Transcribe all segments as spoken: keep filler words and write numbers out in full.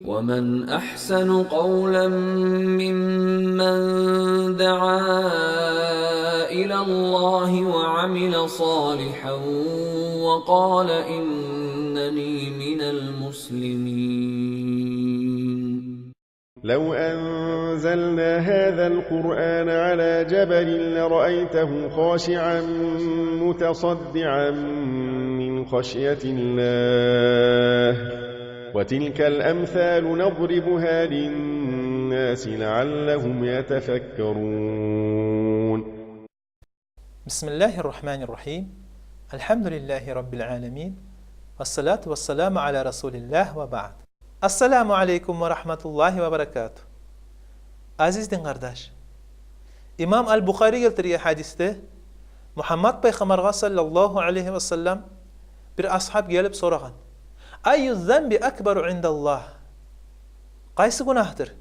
ومن أحسن قولا ممن دعا إلى الله وعمل صالحا وقال إنني من المسلمين. لو أنزلنا هذا القرآن على جبل لرأيته خاشعا متصدعا من خشية الله. وتلك الأمثال نضربها للناس لعلهم يتفكرون. بسم الله الرحمن الرحيم. الحمد لله رب العالمين. والصلاة والسلام على رسول الله وبعد. Ассаламу алейкум ва рагьматуллагьи ва баракатугь. Азиз дин къардаш, имам Аль-Бухари гелтирген гьадисде Мугьаммат пайхаммаргъа саллаллагьу алайгьи ва саллам бир асгьаб гелип сорагъан: «Айю занби акбару индаллагь?» Къайсы гюнагьдыр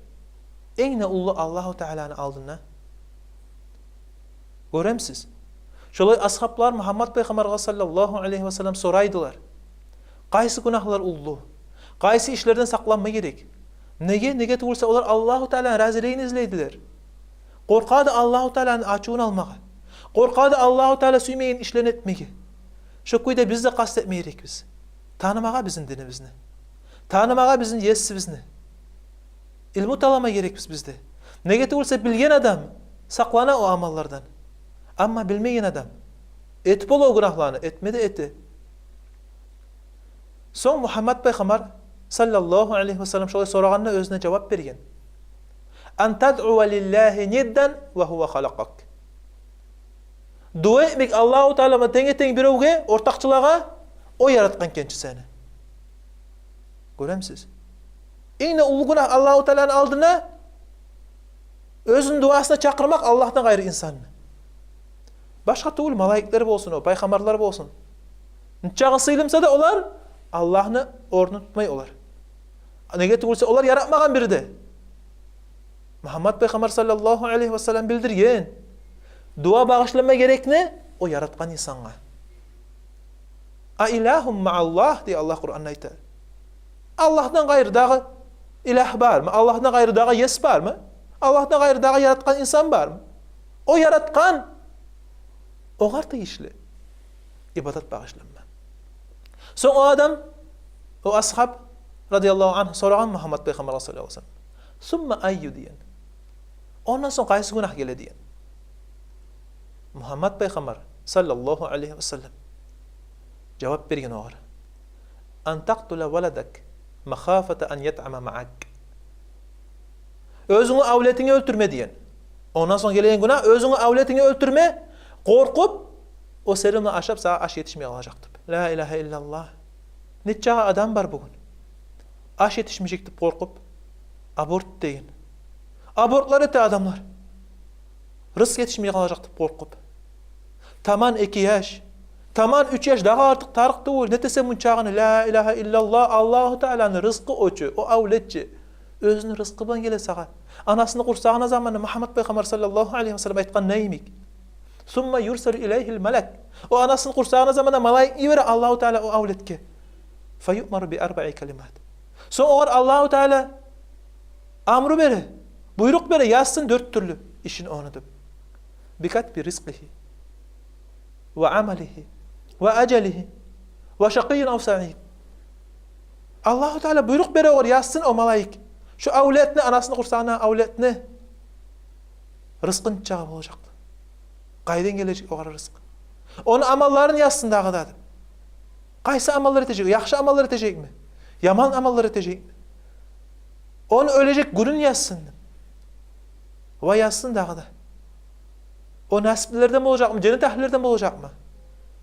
инг де уллу Аллагьу Тааланы алдында? Гёремисиз? Шолай асгьаблар Мугьаммат пайхаммаргъа саллаллагьу алайгьи ва саллам сорайдылар: къайсы гюнагьлар уллу? Къайсы ишлерден сакъланма герек? Неге? Неге тюгюл буса, олар Аллагьу Тааланы разилигин излейдилер. Къоркъады Аллагьу Тааланы ачувун алмагъа. Къоркъады Аллагьу Таала сюймейген ишлени этмеге. Шо кюйде биз де къаст этме герекбиз танымагъа бизин динибизни, танымагъа бизин Есибизни. Илму талама герекбиз биз де. Неге тюгюл буса, билген адам сакълана о амаллардан. Амма билмеген адам этип бола о гюнагьланы, этме де эте. Сонг Мугьаммат пайхаммар саллаллагьу алайгьи ва саллам шолай сорагъанда оьзюне жавап берген: «Ан тадъува лиллагьи ниддан ва гьува халакъак». Дуа этмек Аллагьу Таала булан тенге-тенг биревге, ортакъчылагъа, о яратгъан экен чи сени. Гёремисиз? Инг де уллу гюнагь Аллагьу Тааланы алдында оьзюню дуасына чакъырмакъ Аллагьдан къайры инсанны. Башгъа тюгюл, малайиклер болсун, о пайхаммарлар болсун. Нечакъы сыйлы буса да, олар Аллагьны орнун тутмай олар. Неге тюгюл буса, олар яратмагъан бири де. Мугьаммат пайхаммар саллаллагьу алайгьи ва саллам билдирген дуа багъышланма герекни о яратгъан инсангъа. «А илагьун мааллагь», – дей Аллагь Къуранда айта. Аллагьдан къайры дагъы илагь бармы? Аллагьдан къайры дагъы Ес бармы? Аллагьдан къайры дагъы яратгъан инсан бармы? О яратгъан, огъар тийишли ибадат багъышланма. Сонг о адам, о асгьаб, радияллагьу ангьу, сорагъан Мугьаммат пайхаммаргъа саллаллагьу алайгьи ва саллам: «Сумма айю?» – деген. «Ондан сонг къайсы гюнагь геле?» – деген. Мугьаммат пайхаммар саллаллагьу алайгьи ва саллам жавап берген огъар: «Ан такътула валадак махафата ан ятъама маак». Оьзюнгню авлетингни оьлтюрме деген. Ондан сонг гелеген гюнагь – оьзюнгню авлетингни оьлтюрме, къоркъуп, о сени булан ашап, сагъа аш етишмей къалажакъ деп. Ла илагьа иллаллагь. Нечакъы адам бар бугюн, аш етишмежек деп къоркъуп, аборт деген. Абортлар эте адамлар. Рызкъ етишмей къалажакъ деп къоркъуп. Таман эки яш, таман уьч яш, дагъы артыкъ тарыкъ тюгюл. Нетесен мунчагъыны? Ла илагьа иллаллагь, Аллагьу Тааланы рызкъы о чу, о авлет чи. Оьзюню рызкъы булан геле сагъа. Анасыны къурсагъына заманда Мугьаммат пайхаммар саллаллагьу алайгьи ва саллам айтгъан йимик: «Сумма юрсалу илайгьил малак». О анасыны къурсагъына заманда малайикни йибере Аллагьу Таала о авлетге. «Фаюъмару би арбаи калимат». Сонг огъар Аллагьу Таала амру бере, буйрукъ бере, язсын дёрт тюрлю ишин ону деп. «Би катби ризкъигьи ва амалигьи ва ажалигьи ва шакъийюн ав саид». Аллагьу Таала буйрукъ бере огъар, язсын о малайик шо авлетни, анасыны къурсагъына авлетни рызкъыны нечакъы болажакъ, къайдан гележек огъар рызкъы. Ону амалларын язсын дагъы да деп. Къайсы амаллар этежек? Яхшы амаллар этежекми, яман амаллар этежекми? Ону оьлежек гюнюн язсын деп. Ва язсын дагъы да, о насиплилерден болажакъмы, женнет агьлюлерден болажакъмы,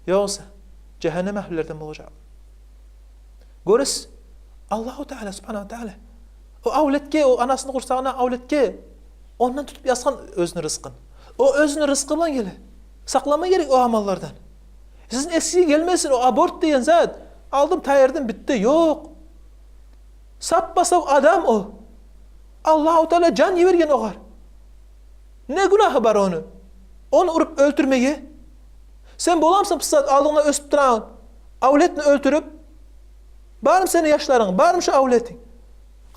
ёгъесе жагьаннем агьлюлерден болажакъмы? Гёресиз, Аллагьу Таала, субгьанагьу ва таала, о авлетге, о анасыны къурсагъына авлетге, ондан тутуп язгъан оьзюню рызкъын. О оьзюню рызкъы булан геле. Сакъланма герек о амаллардан. Сизин эсигизге гелмесин о аборт деген зат. Алдым, тайдырдым, битди. Ёкъ. Саппа-сав адам о. Аллагьу Таала жан йиберген огъар. Не гюнагьы бар ону, ону уруп оьлтюрмеге? Сен боламысан бу сагьат алдынгда оьсюп турагъан авлетни оьлтюрюп? Бармы сени яшларынг, бармы шо авлетинг?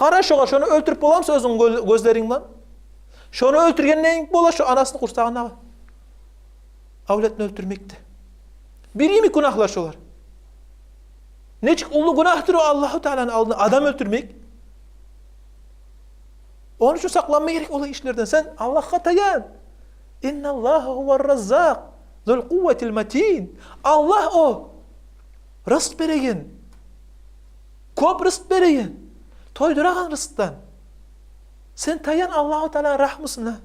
Къара шогъар, шону оьлтюрюп боламысан оьзюнг гё-, гёзлеринг булан? Шону оьлтюргенден бола шо анасыны къурсагъындагъы авлетни оьлтюрмек де. Бир йимик гюнагьлар шолар. Нечик уллу гюнагьдыр о Аллагьу Тааланы алдында адам оьлтюрмек. Ону учун сакъланма герек олай ишлерден. Сен Аллагьгъа таян. Инналлагьа гьувар-раззакъ зул къувватил матин. Аллагь о рызкъ береген, кёп рызкъ береген, тойдурагъан рызкъдан. Сен таян Аллагьу Тааланы рагьмусуна.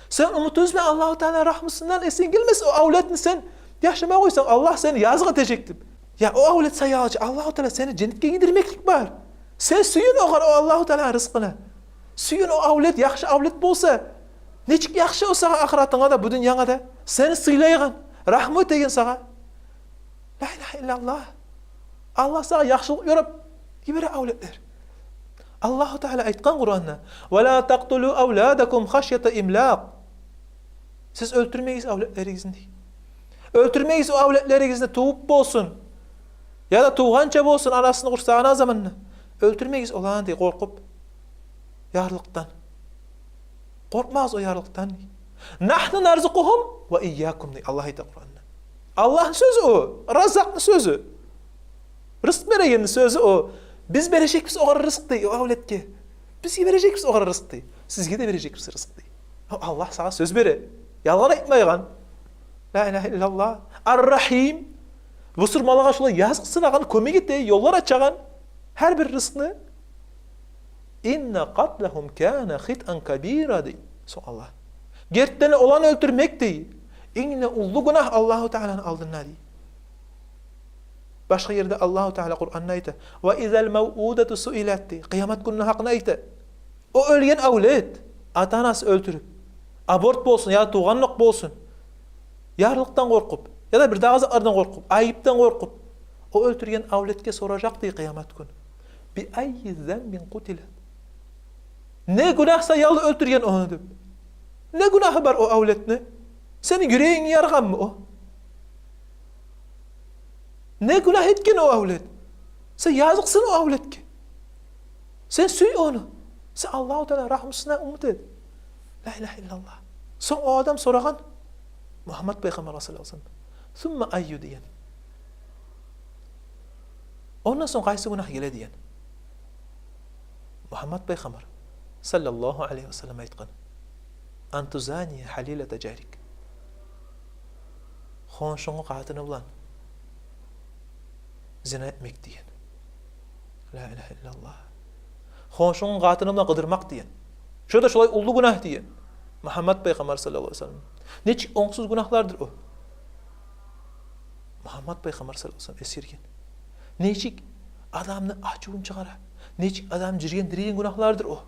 Сен умут уьзме Аллагьу Тааланы рагьмусундан, эсинг гелмес о авлетни сен яшама къойсанг, Аллагь сени языкъ этежек деп. Я о авлет саялы чы Аллагьу Таала сени женнетге гийирмеклик бар. Сен сююн огъар, о Аллагьу Тааланы рызкъына. Сююн, о авлет яхшы авлет болса, нечик яхшы о сагъа ахыратынга да, бу дюньянга да. Сени сыйлайгъан, рагьму этеген сагъа. Ла илагьа иллаллагь. Аллагь сагъа яхшылыкъ ёрап йибере авлетлер. Аллагьу Таала айтгъан Къуранда: «Ва ла такътулу авладакум хашйата имлакъ». Сиз оьлтюрмегиз авлетлеригизни, дей. Оьлтюрмегиз о авлетлеригизни, тувуп болсун, яда тувгъанча болсун анасыны къурсагъына заманда. Оьлтюрмегиз оланы, дей, къоркъуп ярлыкъдан. Къоркъмагъыз о ярлыкъдан, дей. «Нагьну нарзукъугьум ва ийякум», дей Аллагь, айта Къуранда. Аллагьны сёзю о, Раззакъны сёзю. Рызкъ берегенни сёзю о. Биз бережекбиз огъар рызкъ, дей, о авлетге. Биз бережекбиз огъар рызкъ, дей. Сизге де бережекбиз рызкъ, дей. О Аллагь сагъа сёз бере. Ялгъан айтмайгъан. Ла илагьа иллаллагь. Ар-Рагьим. Бусурманлагъа шолай языкъсынагъан, кёмек эте, ёллар ачагъан. Гьар бир рызкъны. «Инна къатлагьум кана хитъан кабира», дей сонг Аллагь. Гертиден оланы оьлтюрмек, дей, инг де уллу гюнагь Аллагьу Тааланы алдында, дей. Башгъа ерде Аллагьу Таала Къуранда айта: «Ва изал мавъудату суилат», дей. Къыямат гюнню гьакъында айта. О оьлген авлет, ата-анасы оьлтюрюп, аборт болсун, яда тувгъанлыкъ болсун, ярлыкъдан къоркъуп, яда бир дагъы затлардан къоркъуп, айыпдан къоркъуп, о оьлтюрген авлетге соражакъ, дей, къыямат гюн: «Би аййи занбин къутила?» Не гюнагь саялы оьлтюрген ону деп. Не гюнагьы бар о авлетни? Сени юрегинг яргъанмы о? Не гюнагь этген о авлет? Сен языкъсын о авлетге. Сен сюй ону. Сен Аллагьу Таала рагьмусуна умут эт. Ла илагьа иллаллагь. Сонг о адам сорагъан Мугьаммат пайхаммаргъа саллаллагьу алайгьи ва саллам: «Сумма айю?» деген. Ондан сонг къайсы гюнагь геле деген. Мугьаммат пайхаммар саллаллагьу алайгьи ва саллам айтгъан: «Ан тузания гьалилата жарик». Хоншунгну къатыны булан зина этмек деген. Ла илагьа иллаллагь. Хоншунгну къатыны булан къыдырмакъ деген. Шо да шолай уллу гюнагь деген Мугьаммат пайхаммар саллаллагьу алайгьи ва саллам. Нечик онгсуз гюнагьлардыр о. Мугьаммат пайхаммар саллаллагьу алайгьи ва саллам эсгерген. Нечик адамны ачувун чыгъара, нечик адамны жиргендиреген гюнагьлардыр о.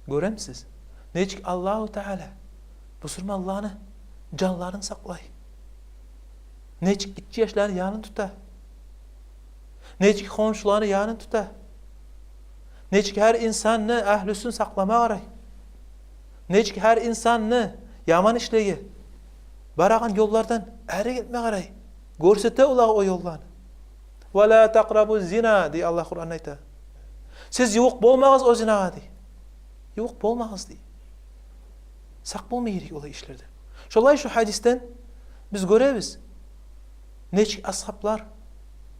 Гёремисиз, нечик Аллагьу Таала бусурманланы жанларын сакълай. Нечик гиччи яшланы янын тута. Нечик хоншуланы янын тута. Нечик гьар инсанны агьлюсюн сакълама къарай. Нечик гьар инсанны яман ишлеге барагъан ёллардан арек этме къарай. Гёрсете олагъа о ёлланы. «Ва ла такърабу зина», дей Аллагь Къуранда айта. Сиз ювукъ болмагъыз о зинагъа, дей. Ювукъ болмагъыз, дей. Сакъ болма герек олай ишлерден. Шолай шу гьадисден биз гёребиз, нечик асгьаблар,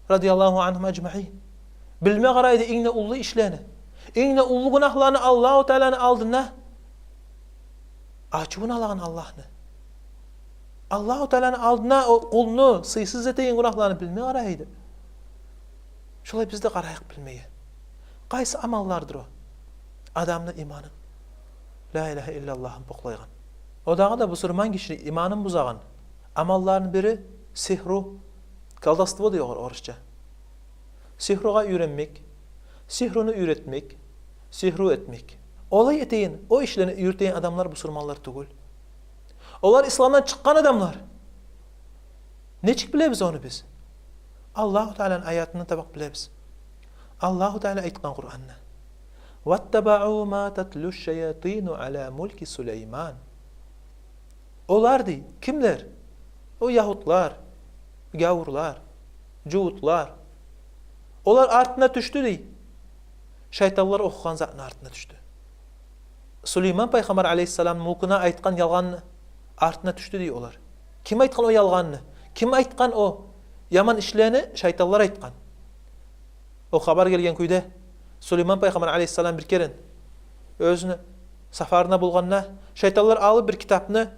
радияллагьу ангьум ажмаин, билме къарайды инг де уллу ишлени, инг де уллу гюнагьланы Аллагьу Тааланы алдында, ачувун алагъан Аллагьны. Аллагьу Тааланы алдында о къулну сыйсыз этеген гюнагьланы билме къарайды. Шолай биз де къарайыкъ билмеге. Къайсы амаллардыр о адамны иманын, ла илагьа иллаллагьын бокълайгъан? О дагъы да бусурман гишини иманын бузагъан амалланы бири сигьру, колдовство дей огъар орусча. Сигьругъа уьйренмек, сигьруну уьйретмек, сигьру этмек. Олай этеген, о ишлени юрютеген адамлар бусурманлар тюгюл. Олар исламдан чыкъгъан адамлар. Нечик билебиз ону биз? Аллагьу Тааланы аятындан таба билебиз. Аллагьу Таала айтгъан Къуранда: «Ваттабаъу ма татлу шаятину ала мулки Сулейман». Олар, дей, кимлер? О ягьудлар, гавурлар, жугьутлар. Олар артына тюшдю, дей, шайтанлар охугъан затны артына тюшдю. Сулейман пайхаммар алейгьиссаламны мулкуна айтгъан ялгъанны артына тюшдю дей олар. Ким айтгъан о ялгъанны? Ким айтгъан о яман ишлени? Шайтанлар айтгъан. О хабар гелген кюйде, Сулейман пайхаммар алейгьиссалам бир керен оьзюню сапарына болгъанда, шайтанлар алып бир китапны,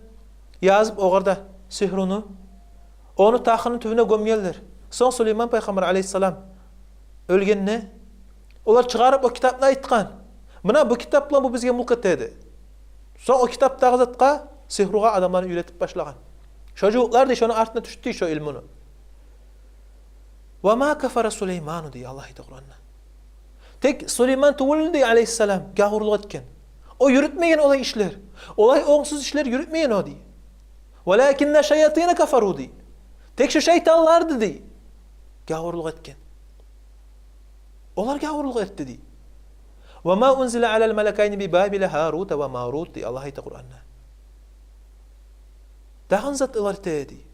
язып огъар да сигьруну, ону тахыны тюбюне гёмгенлер. Сонг Сулейман пайхаммар алейгьиссалам оьлгенде, олар чыгъарып о китапны айтгъан: «Муна бу китап булан бу бизге мулк этеди». Сонг о китаптагъы затгъа, сигьругъа адамланы уьйретип башлагъан. Шо жугьутлар дей, шону артына тюшдю дей шо илмуну. «Ва ма кафара Сулейману», — дей Аллагь айта Къуранда. Тек Сулейман тюгюл дей алейгьиссалам гавурлукъ этген. О юрютмеген олай ишлер. Олай онгсуз ишлер юрютмеген о дей. «Валакинна шаятина кафару», — дей. Тек шо шайтанларды дей гавурлукъ этген. Олар гавурлукъ этди дей. «Ва ма унзила алал малакайни би Бабила Гьарута ва Марут», — дей Аллагь айта Къуранда. Дагъы не зат олар эте эди?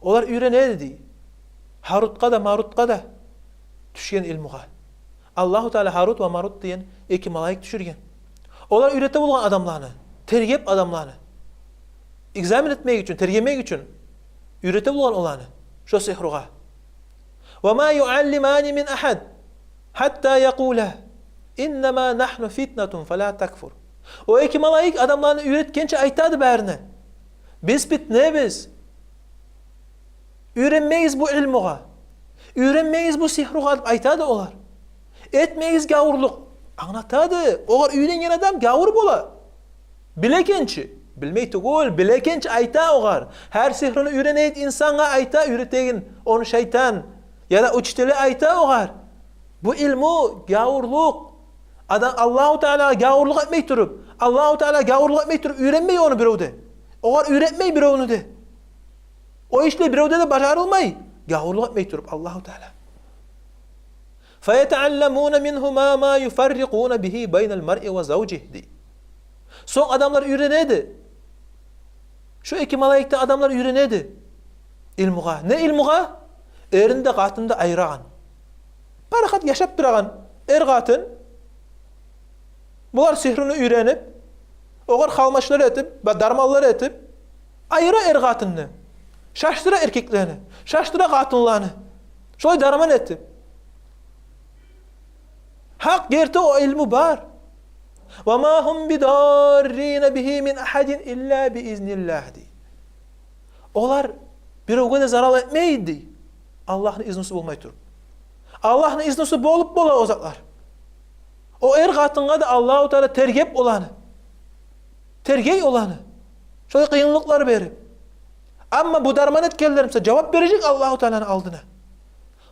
Олар уьйрене эди дей Гьарутгъа да, Марутгъа да тюшген илмугъа. Аллагьу Таала Гьарут ва Марут деген эки малайик тюшюрген. Олар уьйрете болгъан адамланы, тергеп адамланы, экзамен этмек учун, тергемек учун уьйрете болгъан оланы шо сигьругъа. «Ва ма юаллимани мин агьад, гьатта якъула, иннама нагьну фитнатун, фала такфур». О эки малайик адамланы уьйретгенче айтады барына: «Биз питнебиз. Уьйренмегиз бу илмугъа. Уьйренмегиз бу сигьругъа», — деп айтады олар. «Этмегиз гавурлукъ». Англатады. Огъар уьйренген адам гавур бола. Биле экенчи, билмей тюгюл, биле экенчи айта огъар. Гьар сигьруну уьйренеген инсангъа айта, уьйретеген ону шайтан яда учители айта огъар: «Бу илму гавурлукъ. Адам Аллагьу Таалагъа гавурлукъ этмей туруп, Аллагьу Таалагъа гавурлукъ этмей туруп уьйренмей ону бирев де. Огъар уьйретмей биревню де. О ишлер биревде де бажарылмай, гавурлукъ этмей туруп Аллагьу Таала». «Фаятаалламуна мингьума ма юфаррикъуна бигьи байнал маръи ва завжигь», — дей. Сонг адамлар уьйренеди. Шо эки малайикден адамлар уьйренеди илмугъа. Не илмугъа? Эрни де, къатынны да айырагъан. Парахат яшап турагъан эр-къатын. Булар сигьруну уьйренип, огъар халмачлар этип, ба-, дарманлар этип, айыра эр-къатынны, шашдыра эркеклени, шашдыра къатынланы. Шолай дарман этип. Гьакъ, герти, о илму бар. «Ва ма гьум бидаррина бигьи мин агьадин илла би изниллагь», — дей. Олар биревге де зарал этмейди, Аллагьны изнусу болмай туруп. Аллагьны изнусу болуп бола о затлар. О эр-къатынгъа да Аллагьу Таала тергеп оланы. Тергей оланы. Шолай къыйынлыкълар берип. Амма бу дарман этгенлер буса жавап бережек Аллагьу Тааланы алдына.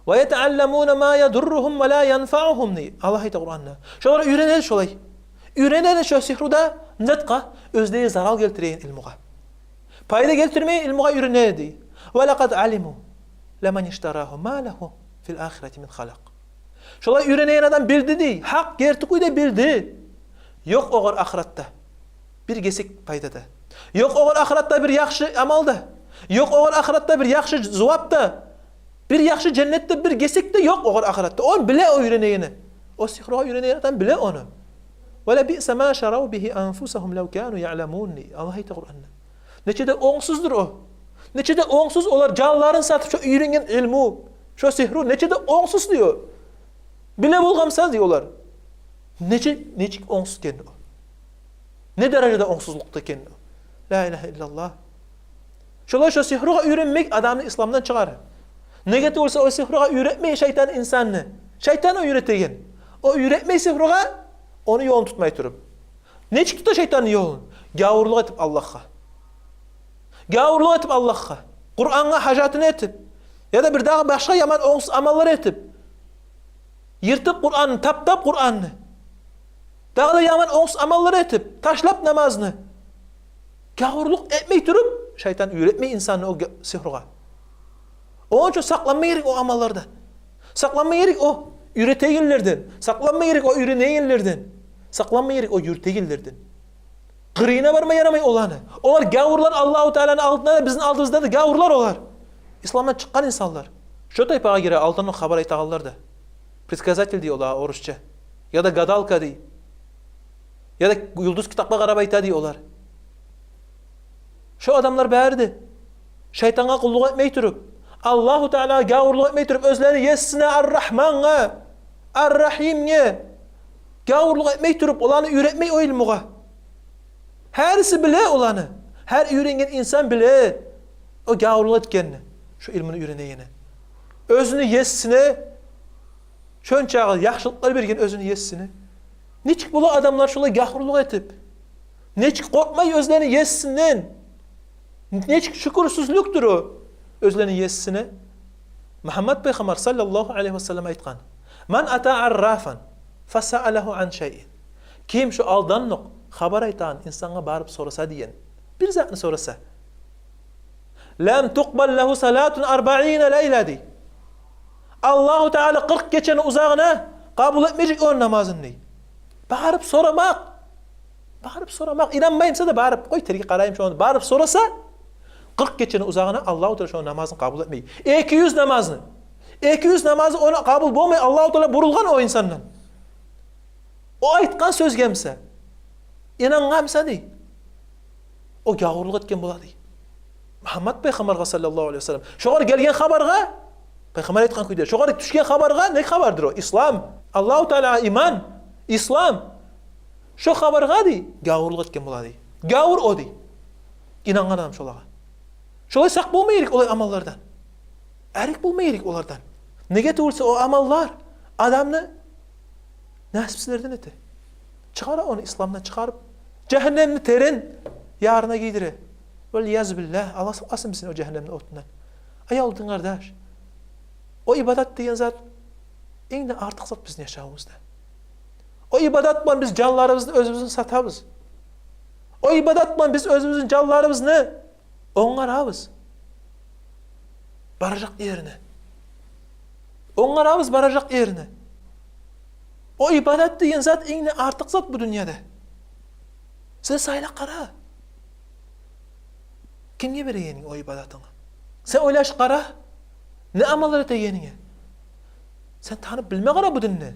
«Ва ятаалламуна ма ядурругьум ва ла янфаъугьум», — дей Аллагь айта Къуранда. Шолар уьйренеди шолай. Уьйренеди шо сигьруда не затгъа? Оьзлеге зарал гелтиреген илмугъа. Пайда гелтирмейген илмугъа уьйренеди. «Ва лакъад алиму ламаништарагьу ма лагьу фил ахирати мин халакъ». Шолай уьйренеген адам билди дей, гьакъ, герти кюйде билди. Ёкъ огъар ахыратда бир гесек пайда да. Ёкъ огъар ахыратда бир яхшы амал да. Ёкъ огъар ахыратда бир яхшы зувап да. Бир яхшы женнет де, бир гесек де ёкъ огъар ахыратда. О биле о уьйренегенни. О сигьругъа уьйренеген адам биле ону. «Ва лабиъса ма шарав бигьи анфусагьум лав кану яъламун», — дей Аллагь айта Къуранда. Нече де онгсуздур о. Нече де онгсуз олар жанларын сатып, шо уьйренген илму, шо сигьру нече де онгсуз дей о. Биле болгъан буса дей олар. Нече, нечик онгсуз экен о. Не даражада онгсузлукъда экен о. Ла илагьа иллаллагь. Шолай шо сигьругъа уьйренмек адамны исламдан чыгъара. Неге тюгюл буса, о сигьругъа уьйретмей шайтан инсанны. Шайтан о уьйретеген. О уьйретмей сигьругъа, ону ёлун тутмай туруп. Нечик тута шайтанны ёлун? Гавурлукъ этип Аллагьгъа. Гавурлукъ этип Аллагьгъа. Къурангъа гьажатын этип. Яда бир дагъы башгъа яман онгсуз амаллар этип. Йыртып Къуранны, таптап Къуранны. Дагъы да яман онгсуз амаллар этип, ташлап намазны. Гавурлукъ этмей туруп, шайтан уьйретмей инсанны о га-, сигьругъа. Ону учун сакъланма герек о амаллардан. Сакъланма герек о уьйретегенлерден. Сакъланма герек о уьйренегенлерден. Сакъланма герек о юрютегенлерден. Къырыйына барма ярамай оланы. Олар гавурлар, Аллагьу Тааланы алдында да, бизин алдыбызда да гавурлар олар. Исламдан чыкъгъан инсанлар. Шо тайпагъа гире алданокъ хабар айтагъанлар да. Предсказатель дей олагъа орусча. яда гадалка дей, яда юлдуз китапгъа къарап айта дей олар. Шо адамлар бары да шайтангъа къуллукъ этмей туруп, Аллагьу Таалагъа гавурлукъ этмей туруп, оьзлени есисине, Ар-Рагьмангъа, Ар-Рагьимге гавурлукъ этмей туруп, оланы уьйретмей о илмугъа. Гьариси биле оланы. Гьар уьйренген инсан биле о гавурлукъ этгенни, шо илмуну уьйренегени. Оьзюню есисине, шончакъы яхшылыкълар берген оьзюню есисине. Нечик бола адамлар шолай гавурлукъ этип? Нечик къоркъмай оьзлени есисинден? Нечик шюкюрсюзлюкдюр о оьзлени есисине? Мугьаммат пайхаммар саллаллагьу алайгьи ва саллам айтгъан: «Ман ата аррафан фасаалагьу ан шайин». Ким шо алданокъ хабар айтагъан инсангъа барып сораса деген, бир затны сораса, «Лам тукъбал лагьу салатун арбаина лайла», дей. Аллагьу Таала къыркъ гечени узагъына къабул этмежек ону намазын, дей. Барып сорамакъ. Барып сорамакъ. Инанмаймыса да барып къой, тергеп къарайым шону. Барып сораса, къыркъ гечени узагъына Аллагьу Таала шону намазын къабул этмей. Эки юз намазны. Эки юз намазы ону къабул болмай, Аллагьу Таала бурулгъан о инсандан. О айтгъан сёзге буса, инангъан буса, дей, о гавурлукъ этген бола, дей. Мугьаммат пайхаммаргъа саллаллагьу алайгьи ва саллам, шогъар гелген хабаргъа, пайхаммар айтгъан кюйде, шогъар тюшген хабаргъа, не хабардыр о? Ислам, Аллагьу Таалагъа иман, ислам. Шо хабаргъа, дей, гавурлукъ этген бола, дей. Гавур о, дей, инангъан адам шолагъа. Шолай сакъ болма герек олай амаллардан. Арек болма герек олардан. Неге тюгюл буса, о амаллар адамны насипсизлерден эте. Чыгъара ону исламдан чыгъарып, жагьаннемни терен ярына гийире. Валиязу биллагь, Аллагь сакъласын бизин о жагьаннемни отундан. Аявлу дин къардаш, о ибадат деген зат инг де артыкъ зат бизин яшавубузда. О ибадат булан биз жанларыбызны, оьзюбюзню сатабыз. О ибадат булан биз оьзюбюзню, жанларыбызны онгарабыз баражакъ ерине. Онгарабыз баражакъ ерине. О ибадат деген зат инг де артыкъ зат бу дюньяда. Сен сайлап къара. Кимге берегенинг о ибадатынгны? Сен ойлашып къара. Не амаллар этегенинге. Сен танып билме къара бу динни.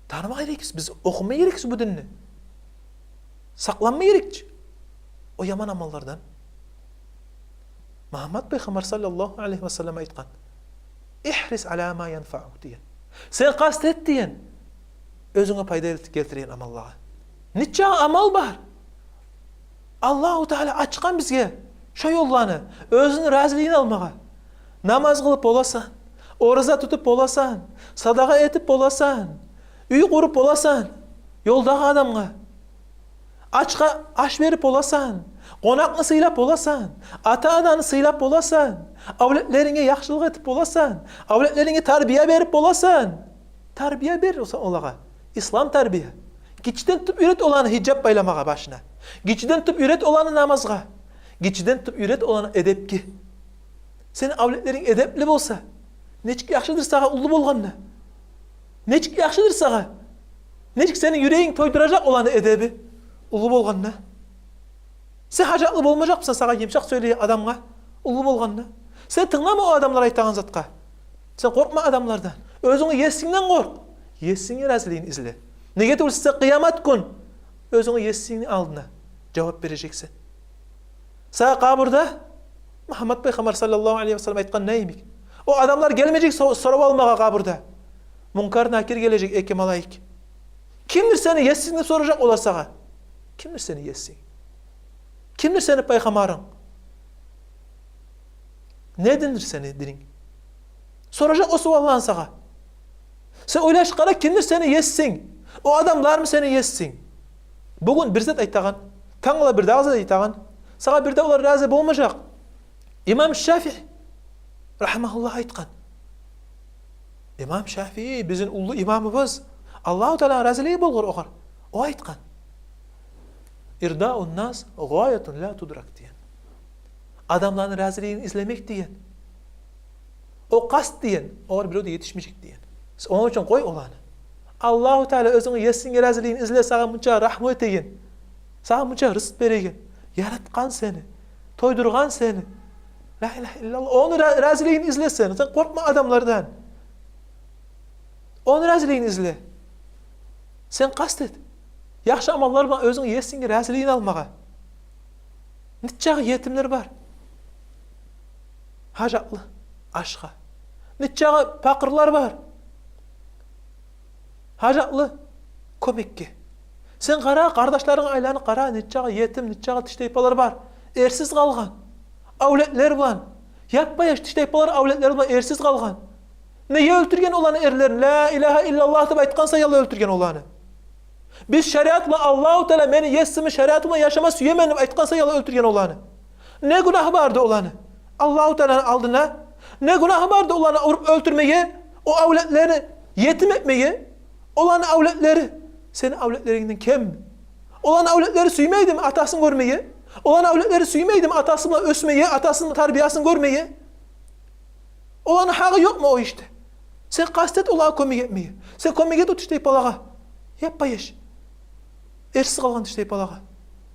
Таныма герекбиз, биз охума герекбиз бу динни. Сакъланма герекбиз о яман амаллардан. Мугьаммат пайхаммар саллаллагьу алайгьи ва саллам айтгъан: «Игьрис ала ма янфаук», – деген. Сен къаст эт, деген, оьзюнге пайда гелтиреген амаллагъа. Нече амал бар. Аллагьу Таала ачгъан бизге шо ёлланы, оьзюню разилигин алмагъа. Намаз къылып боласан, ораза тутуп боласан, садагъа этип боласан, уьй къуруп боласан ёлдагъы адамгъа. Ачгъа аш берип боласан, къонакъны сыйлап боласан, ата-ананы сыйлап боласан, авлетлеринге яхшылыкъ этип боласан, авлетлеринге тарбия берип боласан. Тарбия бер олагъа, ислам тарбия. Гиччиден тутуп уьйрет оланы гьижап байламагъа башына. Гиччиден тутуп уьйрет оланы намазгъа. Гиччиден тутуп уьйрет оланы эдепге. Сени авлетлеринг эдепли болса, нечик яхшыдыр сагъа уллу болгъанда. Нечик яхшыдыр сагъа. Нечик сени юрегинг тойдуражакъ оланы эдеби уллу болгъанда. Сен гьажатлы болмажакъмысан сагъа йымышакъ сёйлейген адамгъа уллу болгъанда. Сен тынглама о адамлар айтагъан затгъа. Сен къоркъма адамлардан. Оьзюнгню есингден къоркъ. Есингни разилигин изле. Неге тюгюл буса, сен къыямат гюн оьзюнгню есингни алдына жавап бережексен. Сагъа къабурда Мугьаммат пайхаммар саллаллагьу алайгьи ва саллам айтгъан йимик, о адамлар гелмежек со-, сорап алмагъа къабурда. Мункар, Накир гележек, эки малайик. Кимдир сени есинг деп соражакъ олар сагъа. Кимдир сени есинг? Кимдир сени пайхаммарынг? Не диндир сени дининг? Соражакъ о суалланы сагъа. Сен ойлашып къара, кимдир сени есинг? О адамлармы сени есинг? Бугюн бир зат айтагъан, тангала бир дагъы зат айтагъан. Сагъа бир де олар рази болмажакъ. Имам Шафии рагьимагьуллагь айтгъан. Имам Шафии, бизин уллу имамыбыз, Аллагьу Тааланы разилиги болгъур огъар. О айтгъан: «Ирдаун нас гъаятун ла тудрак», – деген. Адамланы разилигин излемек деген, о къаст деген, огъар бирев де етишмежек деген. Ону учун къой оланы. Аллагьу Таала оьзюнгню есингни разилигин изле, сагъа мунча рагьму этеген, сагъа мунча рызкъ береген, яратгъан сени, тойдургъан сени. Ла илагьа иллаллагь. Ону ра-, разилигин изле сен. Сен къоркъма адамлардан. Ону разилигин изле. Сен къаст эт яхшы амаллар булан оьзюнг Есинге разилигин алмагъа. Нечакъы етимлер бар гьажатлы ашгъа. Нечакъы пакъырлар бар гьажатлы кёмекге. Сен къара, къардашларынга айланып къара, нечакъы етим, нечакъы тиштайпалар бар эрсиз къалгъан, авлетлер булан. Яппа-яш тиштайпалар авлетлер булан эрсиз къалгъан. Неге оьлтюрген оланы эрлерин? «Ла илагьа иллаллагь» деп айтгъан саялы оьлтюрген оланы. «Биз шариат булан, Аллагьу Таала, мени Есимни шариаты булан яшама сюемен» деп айтгъан саялы оьлтюрген оланы. Не гюнагьы барды оланы Аллагьу Тааланы алдына? Не гюнагьы барды оланы уруп оьлтюрмеге, о авлетлени етим этмеге? Оланы авлетлери сени авлетлерингден кемми? Оланы авлетлери сюймейдими атасын гёрмеге? Оланы авлетлери сюймейдими атасы булан оьсмеге, атасыны тарбиясын гёрмеге? Оланы гьакъы ёкъму о ишде? Сен къаст эт олагъа кёмек этмеге. Сен кёмек эт о тиштайпалагъа. Яппа-яш эрсиз къалгъан тиштайпалагъа.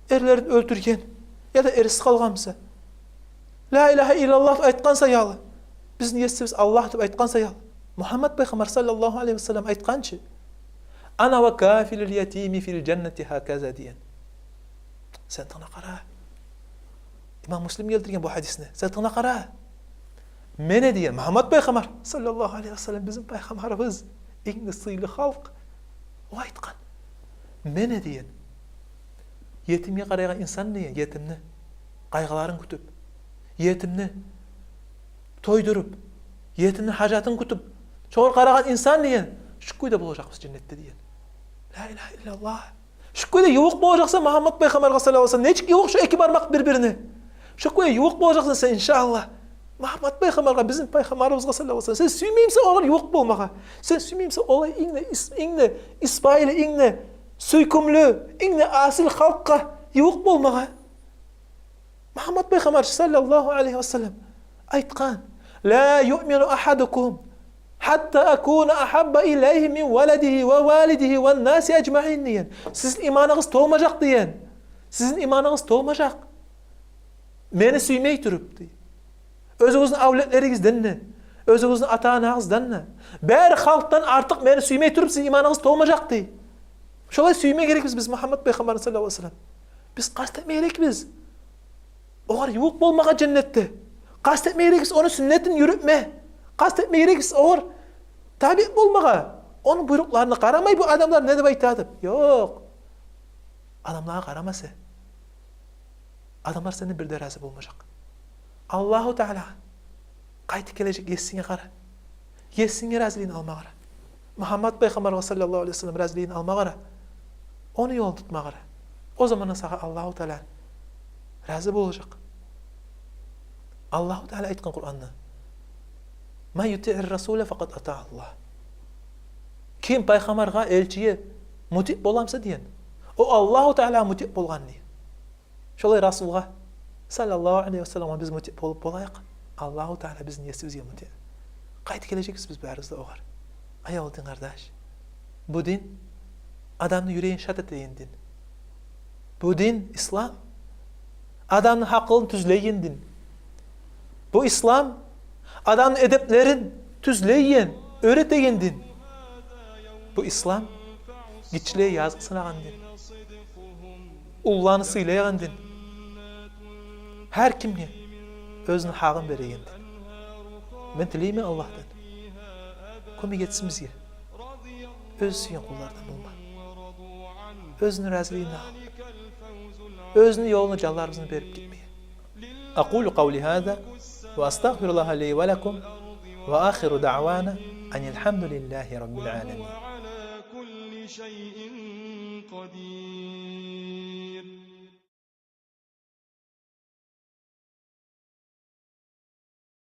Эрлерин оьлтюрген яда эрсиз къалгъан буса. «Ла илагьа иллаллагь» деп айтгъан саялы, бизин Есибиз Аллагь деп айтгъан саялы. Мугьаммад пайхаммар саллаллагьу алайгьи ва саллам айтгъан чы: «Ана ва кафилул ятими фил жаннати гьаказа» деген. Сен тынгла къара. Имам Муслим гелтирген бу гьадисни. Сен тынгла къара. «Мен де, — деген Мугьаммад пайхаммар саллаллагьу алайгьи ва саллам, бизин пайхаммарыбыз, инг де сыйлы халкъ, о айтгъан: мен де, — деген, — етимге къарайгъан инсан, — деген, — етимни къайгъыларын кютюп, етимни тойдуруп, етимни гьажатын кютюп, шогъар къарагъан инсан, — деген, — шу кюйде болажакъбыз женнетде», — деген. Ла илагьа иллаллагь. Шу кюйде ювукъ болажакъсан Мугьаммад пайхаммаргъа саллаллагьу алайгьи ва саллам. Нечик ювукъ шу эки бармакъ бир-бирине? Шу кюйде ювукъ болажакъсан сен, иншааллагь, Мугьаммад пайхаммаргъа, бизин пайхаммарыбызгъа саллаллагьу алайгьи ва саллам. Сен сюймеймисен огъар ювукъ болмагъа? Сен сюймеймисен олай инг де ис-, инг де исбайы, инг де сюйкюмлю, инг де асил халкъгъа ювукъ болмагъа? Мугьаммад пайхаммар саллаллагьу алайгьи ва саллам айтгъан: «Ла юъмину агьадукум гьатта акуна агьабба илайгьи мин валадигьи ва валидигьи ван наси ажмаин», — деген. Сизин иманыгъыз толмажакъ, — деген. Сизин иманыгъыз толмажакъ мени сюймей туруп, — дей. — Оьзюгюзню авлетлеригизден де, оьзюгюзню ата-анагъыздан да, бары халкъдан артыкъ мени сюймей туруп, сизин иманыгъыз толмажакъ, — дей. Шолай сюйме герекбиз биз Мугьаммад пайхаммарны саллаллагьу алайгьи ва саллам. Биз къаст этме герекбиз огъар ювукъ болмагъа женнетде. Къаст этме герекбиз ону сюннетин юрютме. Къаст этме герекбиз огъар табиъ болмагъа. Ону буйрукъларына къарамай, бу адамлар не деп айта деп. Ёкъ. Адамлагъа къарама сен. Адамлар сенден бир де рази болмажакъ. Аллагьу Таала къайтып гележек Есинге къара. Есинге разилигин алма къара. Мугьаммад пайхаммаргъа саллаллагьу алайгьи ва саллам разилигин алма къара. Ону ёлун тутма къара. О заманда сагъа Аллагьу Таала рази болажакъ. Аллагьу Таала айтгъан Къуранда: «Ман ютиъир расула факъад атаъаллагь». Ким пайхаммаргъа, элчиге мутиъ бола буса, — деген, — о Аллагьу Таалагъа мутиъ болгъан, — деген. Шолай Расулгъа саллаллагьу алайгьи ва салламгъа биз мутиъ болуп болайыкъ, Аллагьу Таала бизин Есибизге мутиъ. Къайтып гележекбиз биз барыбыз да огъар. Аявлу дин къардаш, бу дин адамны юрегин шат этеген дин. Бу дин, ислам, адамны гьакъылын тюзлейген дин. Бу ислам адамны эдеплерин тюзлейген, уьйретеген дин. Бу ислам гиччилеге языкъсынагъан дин, уллуланы сыйлайгъан дин, гьар кимге оьзюню гьакъын береген дин. Мен тилеймен Аллагьдан, кёмек этсин бизге оьзю сюйген къуллардан болма, оьзюню разилигин алып, оьзюню ёлуна жанларыбызны берип гетмеге. أقول قولي هذا وأستغفر الله لي ولكم، وآخر دعوانا أن الحمد لله رب العالمين.